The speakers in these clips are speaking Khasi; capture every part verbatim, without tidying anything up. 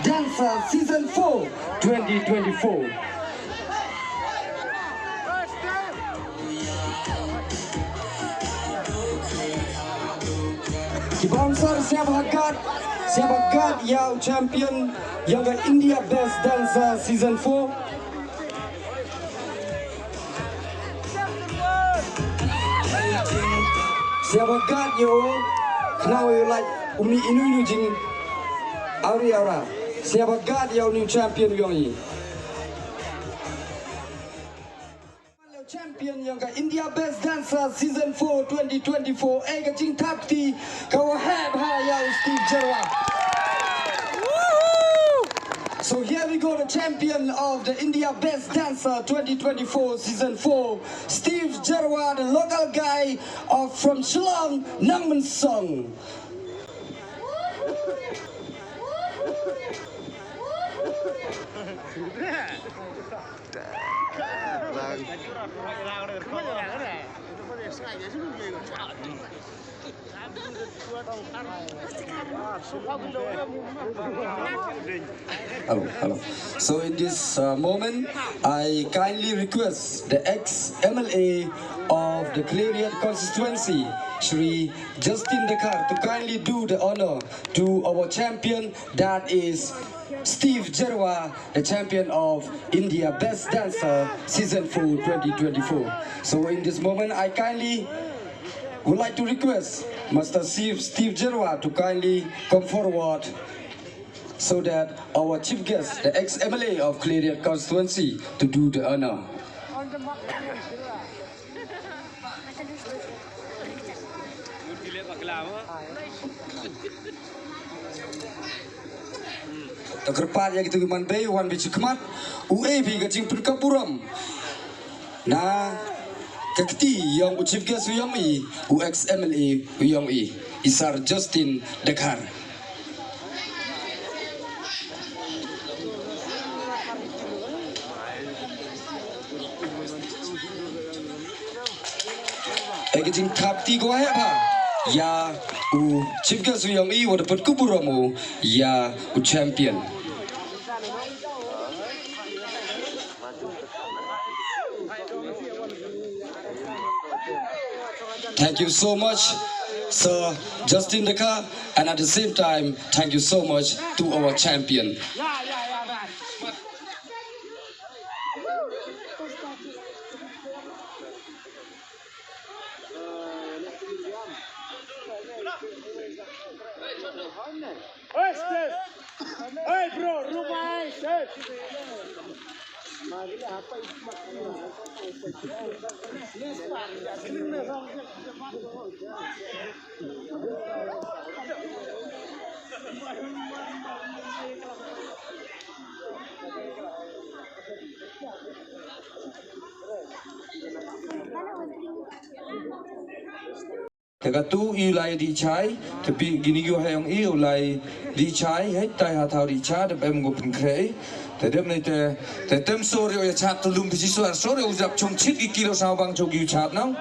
Dancer Season four, twenty twenty-four. Ki bouncer, sngewbha guard, sngewbha guard ïa u champion ïa ka India Best Dancer Season four. Sngewbha guard ïa u, khnang u lait u mih inu inu jing awri awra. Sngewbha guard ïa u new champion ïong i. Champion ïong ka India Best Dancer Season four twenty twenty-four, eh, ka jingthap kti ka wa heh bha ïa u Steve Jyrwa. So here we go, the champion of the India Best Dancer twenty twenty-four Season four, Steve Jyrwa, the local guy of from Shillong, Nongmynsong. Hello, hello. So in this uh, moment, I kindly request the ex-M L A of the Khliehriat constituency, Shri Justin Dkhar, to kindly do the honor to our champion, that is Steve Jyrwa, the champion of India Best Dancer Season four twenty twenty-four. So in this moment, I kindly would like to request Mister Steve, Steve Jyrwa to kindly come forward so that our chief guest, the ex-M L A of Khliehriat constituency, to do the honor. To kyrpad ïa kito ki man bei wan beit shakhmat, u ai beit ka jingpynkhuid burom na ka kti ïong u chief guest u ïong i, u ex-M L A u ïong i, i Sir Justin Dkhar. Ai ka jingthap kti ka wa heh bha ïa u chief guest u ïong i, wat da pynkhuid burom u ïa u champion. Thank you so much, Sir Justin Dkhar, and at the same time, thank you so much to our champion. Te katu i u lai dih chai, te phi kini ki wa ha ïong i u lai dih chai, hei tai ha thaw dih chai, te phi em ko pynkhreh. Te dep ni te, te tem sori o ya chat tu lum phi si sori o jap chung chit ki kilo sa bang chung ki u chat nang.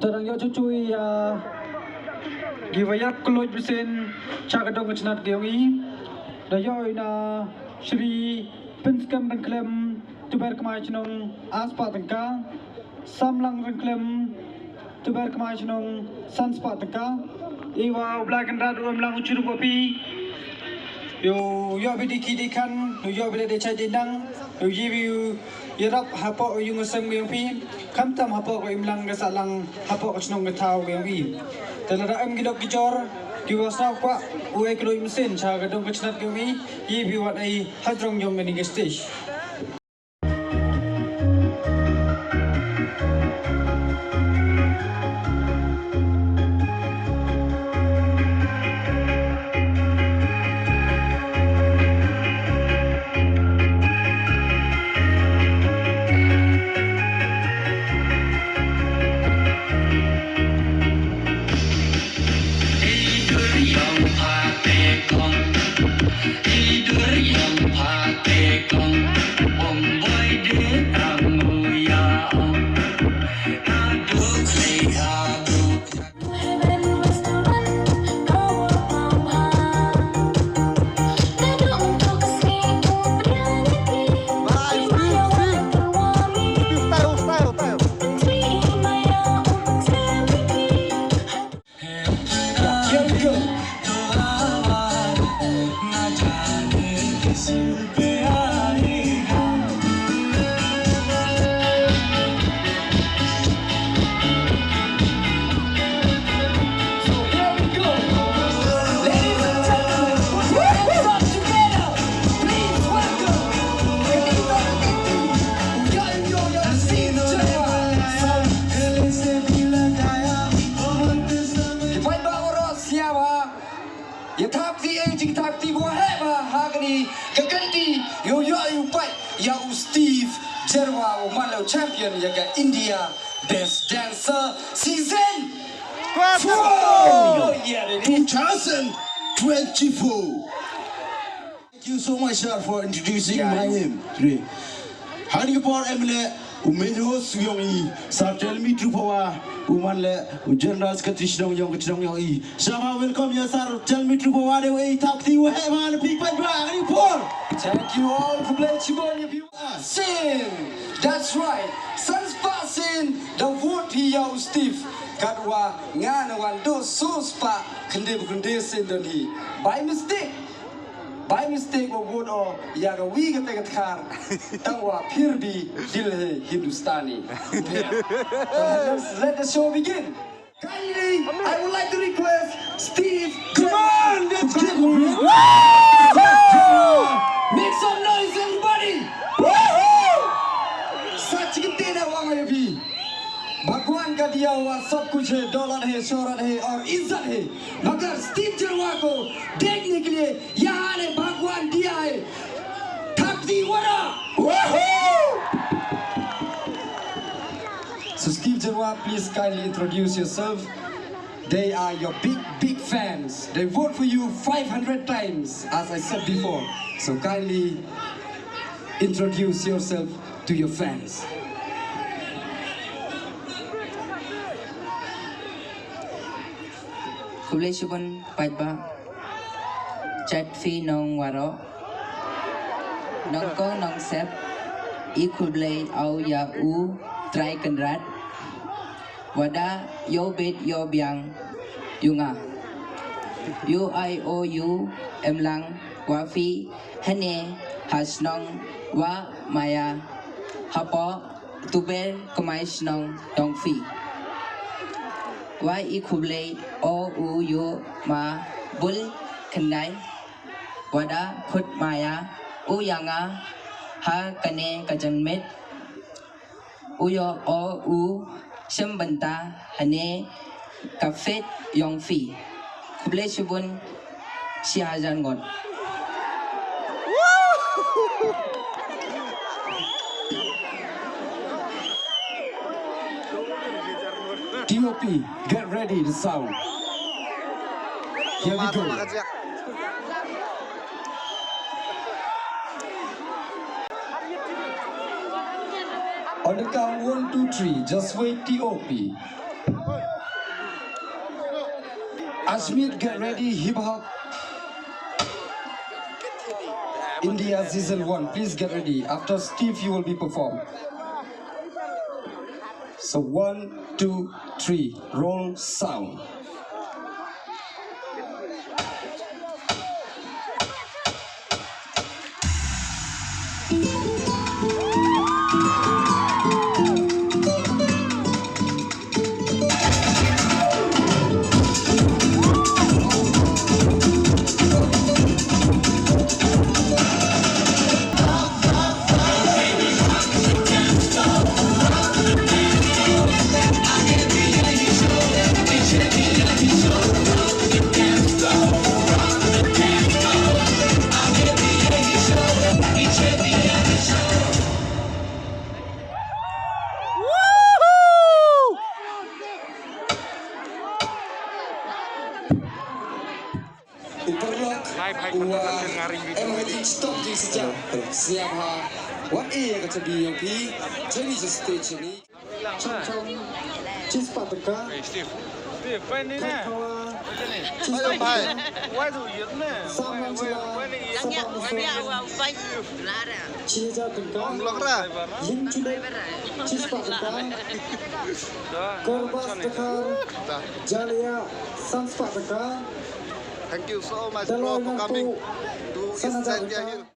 Te dang ïoh chuchui ïa ki wa ïap kloi bsin cha ka dong ka chnat ki ïong i. Da ïoh i na Shri Pynskem Ryngklem, Tuber Kmai Chnong, ar spah tyngka. Samlang Ryngklem, Tuber Kmai Chnong, san spah tyngka. I wa u Blai Kynrad u em lang u chirup wa phi. Ïoh, ïoh beit dei ki dei kan, ïoh beit dei chai dei nang, ïoh ïa beit ïarap hapoh ïung sem ïong phi, khamtam hapoh ka imlang ka sahlang, hapoh ka chnong ka thaw ïong i. Te lada em ki lok ki jor, ki wa sngewkwah, u ai kloi mynsiem, cha ka dong ka chnat ïong i, ïa beit wat ai hajrong ïong ka ning ka stage. Ti, ïoh ïoh ïa u pait ïa u Steve Jyrwa u man la u champion ïa ka India Best Dancer Season Four. Four. Ïoh ïa ri ni. two thousand twenty-four. Thank you so much, sir, for introducing Yeah. My name today. Hani ka por em le u main host u yong i, Sir Tell Me True Power, u man le u general secretary shnong yong ka shnong yong i. Shaba welcome ya Sir Tell Me True Power de wei tap ti wei man pik pa dwa hani ka por. Thank you all for playing Chibon if you are sin. That's right. San spah sin da vote hi ïa u Steve. Katwa ngan wan do so spah khynde khynde sin don hi. By mistake. By mistake wa vote o ïa ka wi ka te ka tkhar. Tang wa phir bi dil he Hindustani. Let's let the show begin. Kindly, I would like to request Steve. Come on, let's give him a Make some noise, everybody. Woohoo! Sach kete na wang ayo phi. भगवान का दिया हुआ सब कुछ है, दौलत है, शोहरत है और इज्जत है, मगर स्टीव जरवा को देखने के लिए यहाँ ने भगवान दिया है। Thapti wara. Woohoo! So Steve Jyrwa, please kindly introduce yourself. They are your big, big fans. They vote for you five hundred times, as I said before. So kindly introduce yourself to your fans. Khublei shibun paidbah. Chat phi nong waroh. Nong ko nong sep. I khublei au ïa u Trai Kynrad. Wada ïoh bet ïoh biang ïa nga. Ïoh ai o ïoh em lang wa phi hane ha shnong wa maya hapoh tuber kmai shnong dong phi. Wa i khublei o u ïoh ma bul khyndai. Wada khut maya u ïa nga ha kane ka janmiet. U ïoh o u shem bynta hane ka fet yong phi. Khublei shibun shi hajar ngut. T O P, get ready the sound. Here we go. On the count, one, two, three, just wait, T O P. Ashmeet, get ready, hip hop. India season one, please get ready. After Steve, you will be performed. So one, two, three, roll sound. U paralok, u, ah, M I H Top Jing Sejak, sñiawbha wat e ïa ka chabi yong phi, jani sha stage jani. Cham cham, chispah tyngka. Khatkawa, chispah tyngka. Samlang chila, sapah musoh, chi hajar tyngka. Ying chule, chispah tyngka. Karbas Dkhar, Jalia, sanspah tyngka. Thank you so much, bro, for coming to East Jaintia Hills.